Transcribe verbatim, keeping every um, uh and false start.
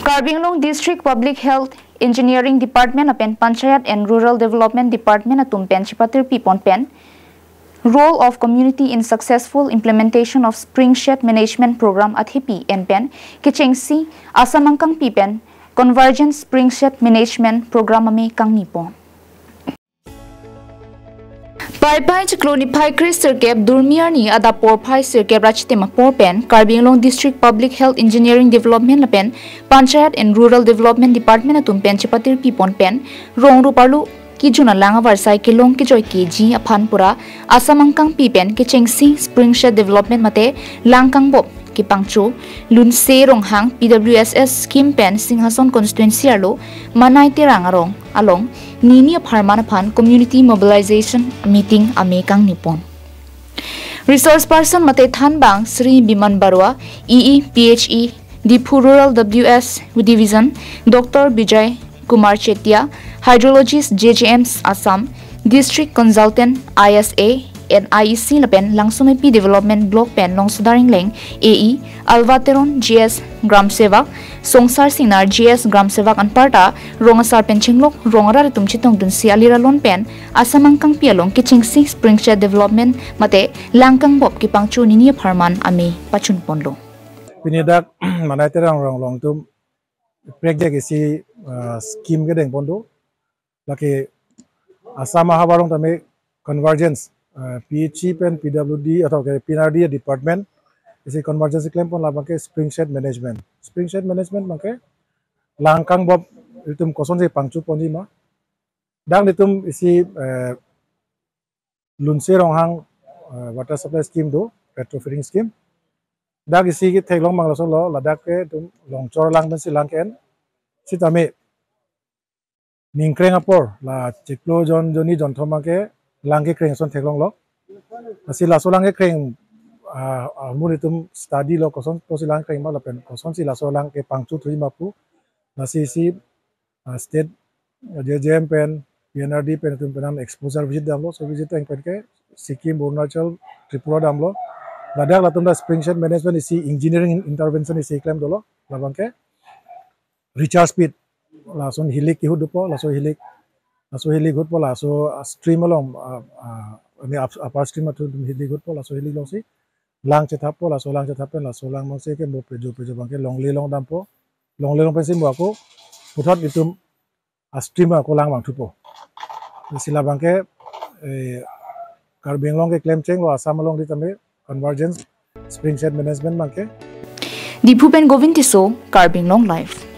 Karbi Anglong District Public Health Engineering Department lapen Panchayat and Rural Development Department atum pen chipatirpi pon pen Role of Community in Successful Implementation of Spring Shed Management Program athepi en pen kechengsi Assam angkangpi pen Convergence Spring Shed Management Program ame kangni pon. Paipai chiklo niphai kre sirkep durmi arni adap porphai sirkep ra chitim apor pen Karbi Anglong District Public Health Engineering Development lapen Panchayat and Rural Development Department atum pen chipatirpi pon pen rong rup arlo kejun alang avarsai kelong kejoi keji aphan pura Assam angkangpi pen kechengsi Spring Shed Development mate lang kangbop kepangcho Lunse Ronghang P W S S scheme pen Singhason constituency arlo Manai Terang arong along nini apharman aphan community mobilization meeting ame kangni pon. Resource person mate thanbang Sri Biman Barua, E E P H E, Diphu Rural W S Division, Doctor Bijay Kumar Chetia, Hydrologist J J M Assam, District Consultant I S A and I E C lapen Langsomepi Development Block pen Longsoda Ringleng A E, Alva Teron G S Gram Sevak, Songsar Singnar G S Gram Sevak anparta rong asar pen chenglok rong arat atum chetongdunsi alir alon pen Assam angkangpi along kechengsi Spring Shed Development mate lang kangbop kepangcho nini apharman ame pachun ponlo. Pini dak Manai Terang rong along atum prekjak isi, ah, scheme kedeng pon do. Lake Assam ahavar along tame Convergence, ah, P H E pen P W D atau ke P N R D department isi convergence klem pon labang ke Spring Shed Management. Spring Shed Management abang ke lang kangbop itum kosonsi pangcho ponji ma. Dak itum isi, eh, Lunse Ronghang, eh, water supply scheme do, retrofitting scheme. Dak isi ketheklong abang laso lo, ladak ke itum longchor alang pensi lang ke-en. Sitame ningkreng apor, la chiklo jon jonni jonthom abang ke lang kekreng ason theklonglo. Lasi laso lang kekreng, ah, amun itum study lo kosonsi lang kreng ma lapen kosonsi laso lang kepangcho thuji ma pu. Lasi isi, ah, state, ah, J J M pen, P N R D pen itum penang exposure visit damlo, so visit tang pen ke Sikkim, Arunachal, Tripura damlo. Ladak latum dak Spring Shed Management isi engineering intervention isi klem dolo, labang ke recharge pit, lason hilik kihut dopo, laso hilik, laso hilik hutpo, laso, ah, stream along, ah, ah, ini up-, upper stream atum hilik hutpo, laso hilik alongsi lang chethappo, laso lang chethap pen, laso lang alongsi ke mo pejo pejo abang ke longle along dampo, longle along pensi mo ako puthot itum a stream ako lang vangthupo. Lasi labang ke, eh, Karbi Anglong keklem chenglo Assam along di tame Convergence Spring Shed Management abang ke. Diphu pen Govind Tisso, Karbi Anglong Live.